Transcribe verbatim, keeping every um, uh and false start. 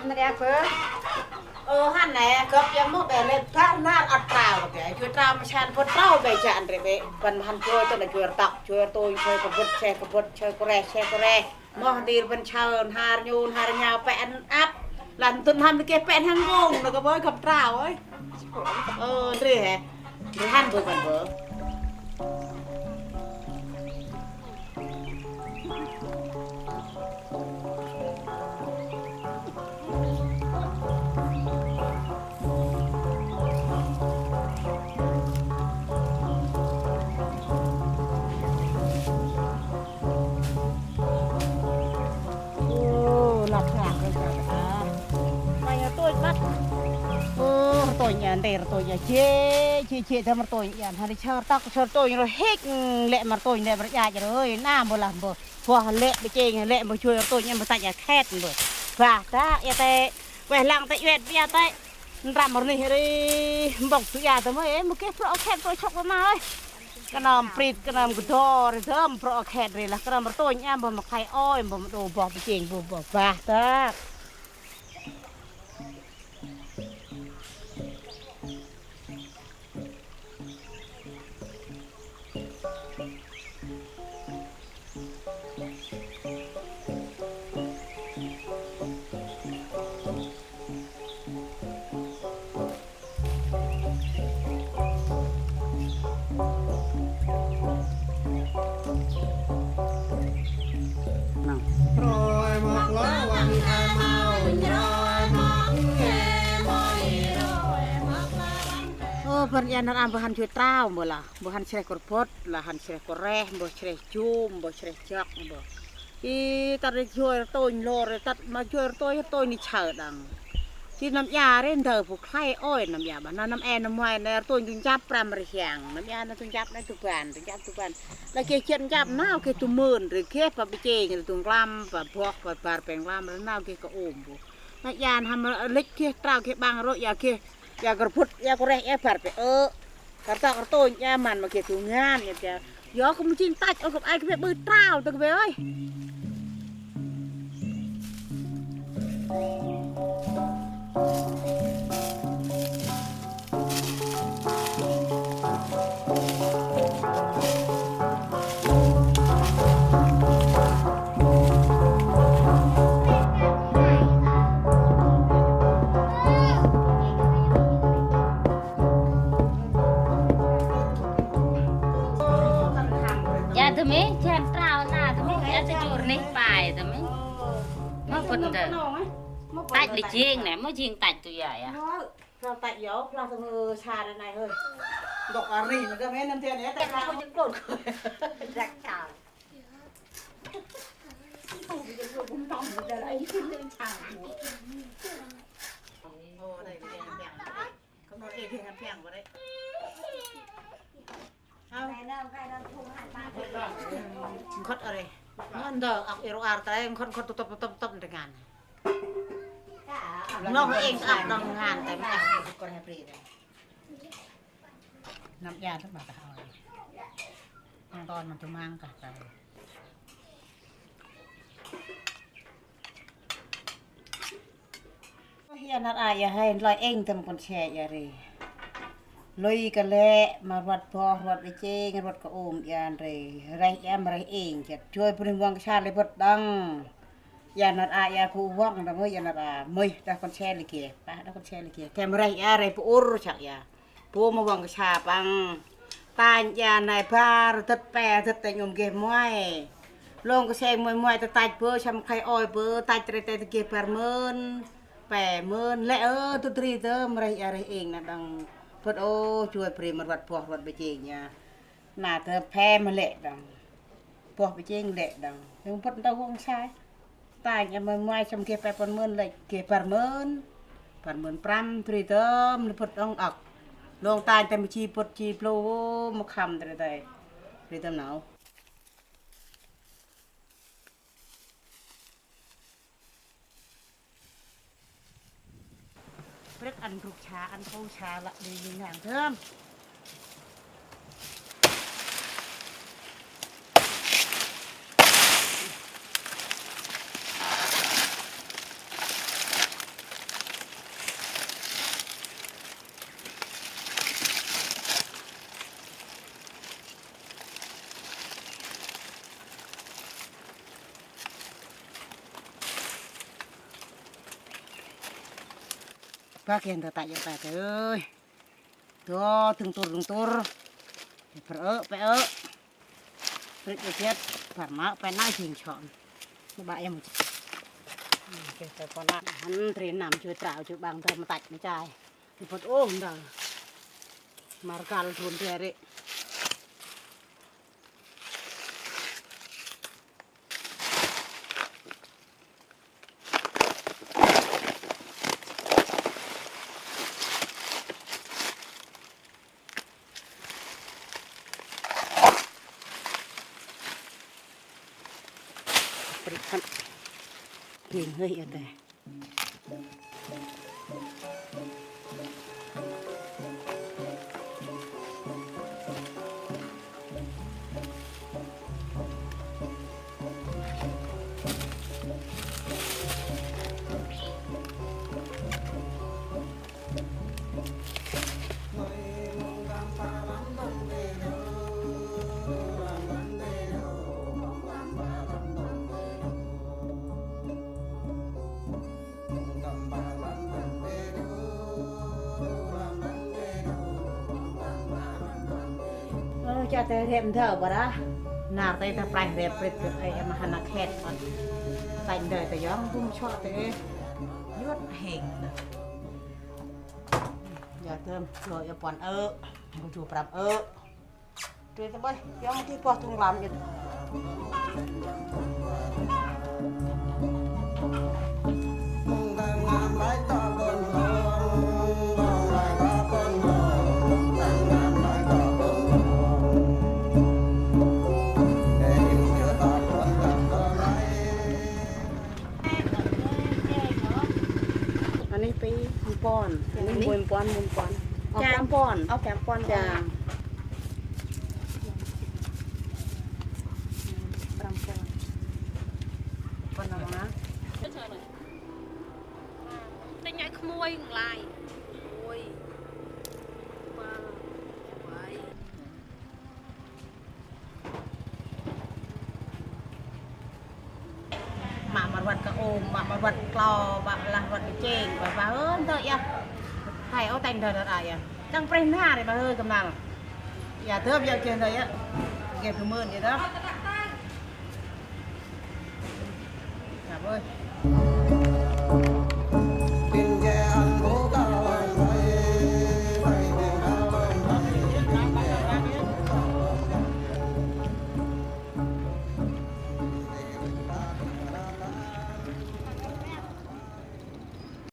Nđa bơ. Ơ, hăn nê, gâp yơ̆ mâu bê lĕ bar nar ăt trao bê. Joi trao ma săn bŭt trao bê jă ndri bê. Bân ma hăn joi tơ nê joi rtăk, joi rtônh, joi kbŭt, joi kbŭt, joi kôreh, joi kôreh. Moh ntil bân saơ, nhar nhôn, nhar nhao pĕ ăn ăp. Lah ntŭn hăn bê geh pĕ hăn ngông, nê gâp bơi gâp trao ơi. Ơ, ndri hê. Ndri hăn bơ bân bơ. Ô, lăp ngă kơ chă ta. May rtônh băt. Ô, rtônh a, ndê rtônh a, jê, jê, jê, dăm rtônh a, hăn ri char tăk, char rtônh rơ hêk, lĕ ma rtônh, lĕ ma rjach rơ, ơi, na, mbơ lah, mbơ. Boh lĕ, bê chêng, lĕ, mbơ chuê rtônh a, mbơ tăch a khet, mbơ. Bah, ta, ya tê, weh lăng tê, wet, ya tê. Nrăm rnih ri, mbŏk tu ya tê, mbơ, ê, mbơ kê, pro khet, pro chok, mbơ, ơi. Kơnơm prit, kơnơm kdor, dơm pro khet ri lah, kơnơm rtônh a, mbơ ma khlay ôi, mbơ ma đô boh bê chêng, mbơ, mbơ bah, ta. Ơ, bân ia nar a mbah hăn joi trao mbah lah, mbah hăn sreh kôrbŭt, lah hăn sreh kôreh, mbah sreh jum, mbah sreh jăk, mbah. I tât ri joi rtônh lor, tât ma joi rtônh, rtônh ni chơ đăng. Jêh năm ia ri ndơ bu khlay ôi năm ia bah. Nau năm e năm muay nê rtônh du njăp prăm rhiăng. Năm ia nê du njăp nê du ban, du njăp du ban. Lah geh jêt njăp nau geh du mơn ri geh ba bê chêng ri du nglăm, ba boh, ba bar pêng nglăm ri nau geh kơ ôm bu. Nau ia năm lĕch geh trao geh ƀăng rô ia geh. Ia kôrbŭt, ia kôreh, ia bar pê ơ. Kar tâk rtônh ia măn ma geh du ngan ia. Yô, kâp mâu jêng tăch, ơ, kâp ai kâp bê ƀư trao tơ kâp bê ơi. Ya, tơ mê, jan trao na, tơ mê, ya, tơ jur nih, pai, tơ mê. Mâu bŭt ndơ. Tăch lĕ jêng nê, mâu jêng tăch tu ya, ya. Phlang tăch yô, phlang tơ ngơ sa nê nai hơi. Ndŏk a ri, nê, tơ mê, năm tian, ya, tăch phlang. Rek chao. Ô, đây, đây, đây, đây. Kơt nau ê geh ngăn piăng bơ ri. Hao. Nkhŭt a ri. Nkhŭt ndơ, ăk êrô ar ta ri, nkhŭt, nkhŭt, tŭp, tŭp, tŭp, tŭp, ndơ ngăn. Nau ê ăk đŏng ngăn, ta ri. Năm ia tŭp ma kah ôi. Nang ton ma tŭ mang kah ta. Ia nar a ia hên lơi êng tơm kon se ia ri. Lui kơ lĕ ma rvăt boh, rvăt bê chêng, rvăt kơ ôm ia ri. Reh ia ma reh êng jêt. Joi bri văng kơ sa lĕ bŭt đăng. Ia nar a ia gŭ văng đăng ơi, ia nar a. Mơi, đah kon se lĕ geh. Pah đah kon se lĕ geh. Kem reh ia, reh bu ur sak ia. Bu ma văng kơ sa păng. Tanh ia nai bar, dŭt pe, dŭt tanh ôm geh muay. Lông kơ seng muay muay tơ tăch bơ, săm khlay ôi bơ, tăch tre tre tơ geh bar mơn. Pe mơn, lĕ ơ, dŭt ri tơm, reh ia reh êng na đăng. Bŭt ô, joi bri ma rvăt boh, rvăt bê chêng ia. Na tơ pe ma lĕ đăng. Boh bê chêng lĕ đăng. Lông bŭt ntâu văng sai. Tanh ia muay muay săm geh pe bar mơn lĕ, geh bar mơn. Bar mơn prăm, dri tơm, lĕ bŭt đŏng ăk. Lông tanh tơm ji bŭt ji blô, mâu khăm dri tơm. Dri tơm nau. Brek ăn brŭk sa, ăn khâu sa lăk đi ngăn tơm. Ba geh ndơ ta jŏ ta tơ ơi. Dô dâng tur dâng tur. Pơ ơ, pơ ơ. Prêt ơ jêt, bar nau, pơ nau jêng chŏn. Nơ ba em. Kê, tơ pơ nau. Hăn tri năm chui trao, chui bang tơ mtăch mchai. Ti bôt ôh ndơ. Mar găl drôn dê rê. Prêt hăn. Geng hơi ơ tê. Ơ, cha tê rep ndơ bar ah. Nar tê ta praih rep prêt prêt ai em hăn a khet ăt. Tanh ndơ ta yong bum chŏ tê. Yut hêng. Ya tơm, lôi ơ puăn ơ. Bơh du prăm ơ. Tui ta bơh, yong ti boh tung lam yut. Anih pi, mpon. Anih mpon, mpon. Ơ, mpon. Ơ, mpon. Prăm mpon. Mpon nau ma. Tê nhai khmui nglai. Ôi. Ba. Ôi. Mă ma rvăt ka ôm, mă ma rvăt klo, mă lah rvăt ka chêng, ba ba ơ ntơ yơh. Hai ô tanh ntơ ntơ yơh. Chăng prêh nar ba hơi kơm nal. Ya tơm ya kê ntơ yơh. Kê kơmơn yơh tơm. Chào ơi.